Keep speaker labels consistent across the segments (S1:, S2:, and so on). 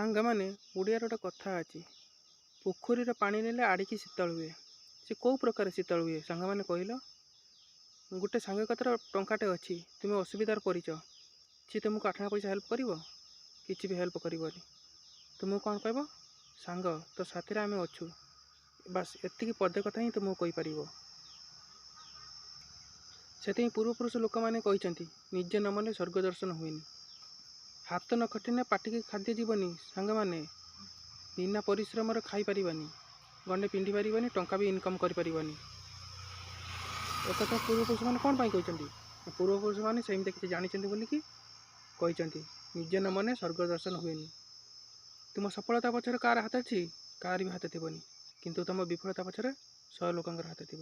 S1: ସାଙ୍ଗମାନେ, ଓଡ଼ିଆର ଗୋଟେ କଥା ଅଛି, ପୋଖରୀର ପାଣି ନେଲେ ଆଡ଼ିକି ଶୀତଳ ହୁଏ। ସେ କେଉଁ ପ୍ରକାର ଶୀତଳ ହୁଏ ସାଙ୍ଗମାନେ କହିଲ? ଗୋଟେ ସାଙ୍ଗ କତିରେ ଟଙ୍କାଟେ ଅଛି, ତୁମେ ଅସୁବିଧାରେ ପଡ଼ିଛ, ସିଏ ତୁମକୁ ଆଠଣା ପଇସା ହେଲ୍ପ କରିବ? କିଛି ବି ହେଲ୍ପ କରିବନି। ତୁମକୁ କ'ଣ କହିବ? ସାଙ୍ଗ, ତୋ ସାଥିରେ ଆମେ ଅଛୁ, ବାସ୍ ଏତିକି ପଦେ କଥା ହିଁ ତୁମକୁ କହିପାରିବ। ସେଥିପାଇଁ ପୂର୍ବପୁରୁଷ ଲୋକମାନେ କହିଛନ୍ତି, ନିଜେ ନ ମଲେ ସ୍ୱର୍ଗ ଦର୍ଶନ ହୁଏନି। ହାତ ନ ଖଟିଲେ ପାଟିକି ଖାଦ୍ୟ ଯିବନି ସାଙ୍ଗମାନେ। ବିନା ପରିଶ୍ରମରେ ଖାଇପାରିବାନି, ଗଣ୍ଡେ ପିନ୍ଧି ପାରିବାନି, ଟଙ୍କା ବି ଇନକମ୍ କରିପାରିବାନି। ଏକଥା ପୂର୍ବପୁରୁଷମାନେ କ'ଣ ପାଇଁ କହିଛନ୍ତି? ପୂର୍ବପୁରୁଷମାନେ ସେମିତି କିଛି ଜାଣିଛନ୍ତି ବୋଲିକି କହିଛନ୍ତି, ନିଜେ ନ ମଲେ ସ୍ୱର୍ଗ ଦର୍ଶନ ହୁଏନି। ତୁମ ସଫଳତା ପଛରେ କାହାର ହାତ ଅଛି? କାହାର ବି ହାତ ଥିବନି। କିନ୍ତୁ ତୁମ ବିଫଳତା ପଛରେ 100 ଲୋକଙ୍କର ହାତ ଥିବ।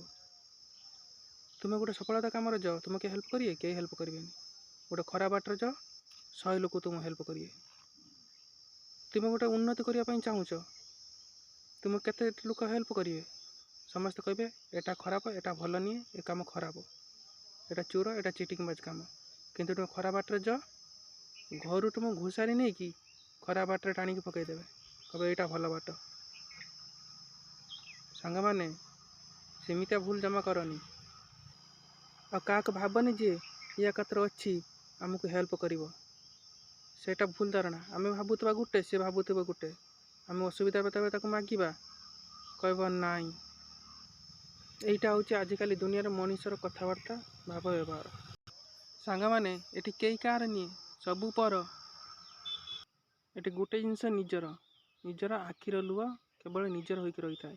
S1: ତୁମେ ଗୋଟେ ସଫଳତା କାମରେ ଯାଅ, ତୁମେ କିଏ ହେଲ୍ପ କରିବେ? କେହି ହେଲ୍ପ କରିବେନି। ଗୋଟେ ଖରାପ ବାଟରେ ଯାଅ, 100 ଲୋକ ତୁମ ହେଲ୍ପ କରିବେ। ତୁମେ ଗୋଟେ ଉନ୍ନତି କରିବା ପାଇଁ ଚାହୁଁଛ, ତୁମେ କେତେ ଲୋକ ହେଲ୍ପ କରିବେ? ସମସ୍ତେ କହିବେ ଏଇଟା ଖରାପ, ଏଇଟା ଭଲ ନିଏ, ଏ କାମ ଖରାପ, ଏଇଟା ଚୋର, ଏଇଟା ଚିଟିଂବାଜ କାମ। କିନ୍ତୁ ତୁମେ ଖରାପ ବାଟରେ ଯାଅ, ଘରୁ ତୁମ ଘୋଷାରି ନେଇକି ଖରାପ ବାଟରେ ଟାଣିକି ପକାଇଦେବେ, କହିବେ ଏଇଟା ଭଲ ବାଟ। ସାଙ୍ଗମାନେ, ସେମିତିଆ ଭୁଲ ଜମା କରନି। ଆଉ କାହାକୁ ଭାବନି ଯେ ୟା କତିରେ ଅଛି, ଆମକୁ ହେଲ୍ପ କରିବ। ସେଇଟା ଭୁଲ ଧାରଣା। ଆମେ ଭାବୁଥିବା ଗୋଟେ, ସେ ଭାବୁଥିବ ଗୋଟେ। ଆମେ ଅସୁବିଧା ଯେତେବେଳେ ତାକୁ ମାଗିବା, କହିବ ନାଇଁ। ଏଇଟା ହେଉଛି ଆଜିକାଲି ଦୁନିଆର ମଣିଷର କଥାବାର୍ତ୍ତା, ଭାବ ବ୍ୟବହାର। ସାଙ୍ଗମାନେ, ଏଠି କେହି କାହାର ନିଏ, ସବୁ ପର। ଏଠି ଗୋଟେ ଜିନିଷ ନିଜର, ନିଜର ଆଖିର ଲୁହ କେବଳ ନିଜର ହୋଇକି ରହିଥାଏ।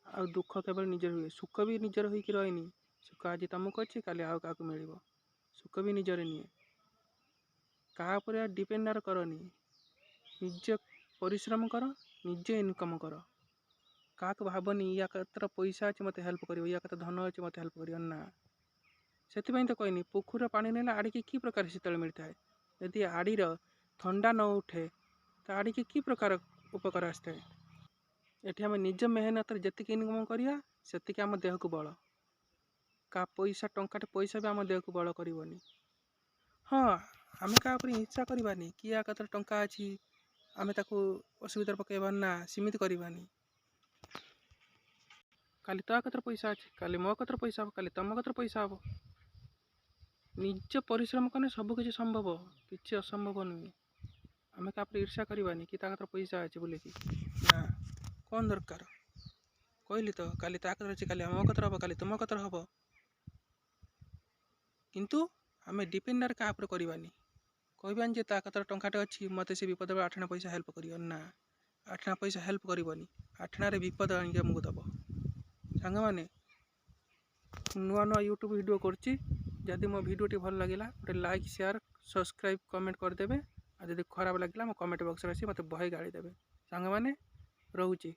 S1: ଆଉ ଦୁଃଖ କେବଳ ନିଜର ହୁଏ, ସୁଖ ବି ନିଜର ହୋଇକି ରହେନି। ସୁଖ ଆଜି ତୁମକୁ ଅଛି, କାଲି ଆଉ କାହାକୁ ମିଳିବ। ସୁଖ ବି ନିଜର ନିଏ। କାହା ଉପରେ ଡିପେଣ୍ଡ କରନି। ନିଜେ ପରିଶ୍ରମ କର, ନିଜେ ଇନକମ୍ କର। କାହାକୁ ଭାବନି ୟା କତିରେ ପଇସା ଅଛି, ମୋତେ ହେଲ୍ପ କରିବ, ୟା କତିରେ ଧନ ଅଛି, ମୋତେ ହେଲ୍ପ କରିବ। ନା, ସେଥିପାଇଁ ତ କହିନି, ପୋଖରୀର ପାଣି ନେଲେ ଆଡ଼ିକି କି ପ୍ରକାର ଶୀତଳ ମିଳିଥାଏ? ଯଦି ଆଡ଼ିର ଥଣ୍ଡା ନ ଉଠେ, ତ ଆଡ଼ିକି କି ପ୍ରକାର ଉପକାର ଆସିଥାଏ? ଏଠି ଆମେ ନିଜ ମେହନତରେ ଯେତିକି ଇନକମ୍ କରିବା, ସେତିକି ଆମ ଦେହକୁ ବଳ। କାହା ପଇସା, ଟଙ୍କାଟେ ପଇସା ବି ଆମ ଦେହକୁ ବଳ କରିବନି। ହଁ, ଆମେ କାହା ଉପରେ ହିଂସା କରିବାନି କି ୟା କତିରେ ଟଙ୍କା ଅଛି, ଆମେ ତାକୁ ଅସୁବିଧାରେ ପକାଇବା, ନା, ସେମିତି କରିବାନି। କାଲି ତା କତିରେ ପଇସା ଅଛି, କାଲି ମୋ କତିରେ ପଇସା ହେବ, କାଲି ତୁମ କତିରେ ପଇସା ହେବ। ନିଜ ପରିଶ୍ରମ କଲେ ସବୁ କିଛି ସମ୍ଭବ, କିଛି ଅସମ୍ଭବ ନୁହେଁ। ଆମେ କାହା ଉପରେ ଈର୍ଷା କରିବାନି କି ତା କତିରେ ପଇସା ଅଛି ବୋଲିକି। ନା, କ'ଣ ଦରକାର? କହିଲି ତ, କାଲି ତା କତିରେ ଅଛି, କାଲି ଆମ କତିରେ ହେବ, କାଲି ତୁମ କତିରେ ହେବ। କିନ୍ତୁ ଆମେ ଡିପେଣ୍ଡ କାହା ଉପରେ କରିବାନି। କହିବାନି ଯେ ତା କତିରେ ଟଙ୍କାଟେ ଅଛି, ମୋତେ ସେ ବିପଦ ବେଳେ ଆଠଣା ପଇସା ହେଲ୍ପ କରିବ। ନା, ଆଠଣା ପଇସା ହେଲ୍ପ କରିବନି, ଆଠଣାରେ ବିପଦ ଆଣିକି ଆମକୁ ଦେବ। ସାଙ୍ଗମାନେ, ନୂଆ ନୂଆ ୟୁଟ୍ୟୁବ୍ ଭିଡ଼ିଓ କରୁଛି। ଯଦି ମୋ ଭିଡ଼ିଓଟି ଭଲ ଲାଗିଲା, ଗୋଟେ ଲାଇକ୍, ସେୟାର, ସବସ୍କ୍ରାଇବ୍, କମେଣ୍ଟ କରିଦେବେ। ଆଉ ଯଦି ଖରାପ ଲାଗିଲା, ମୋ କମେଣ୍ଟ ବକ୍ସରେ ଆସି ମୋତେ ବହେ ଗାଳି ଦେବେ। ସାଙ୍ଗମାନେ, ରହୁଛି।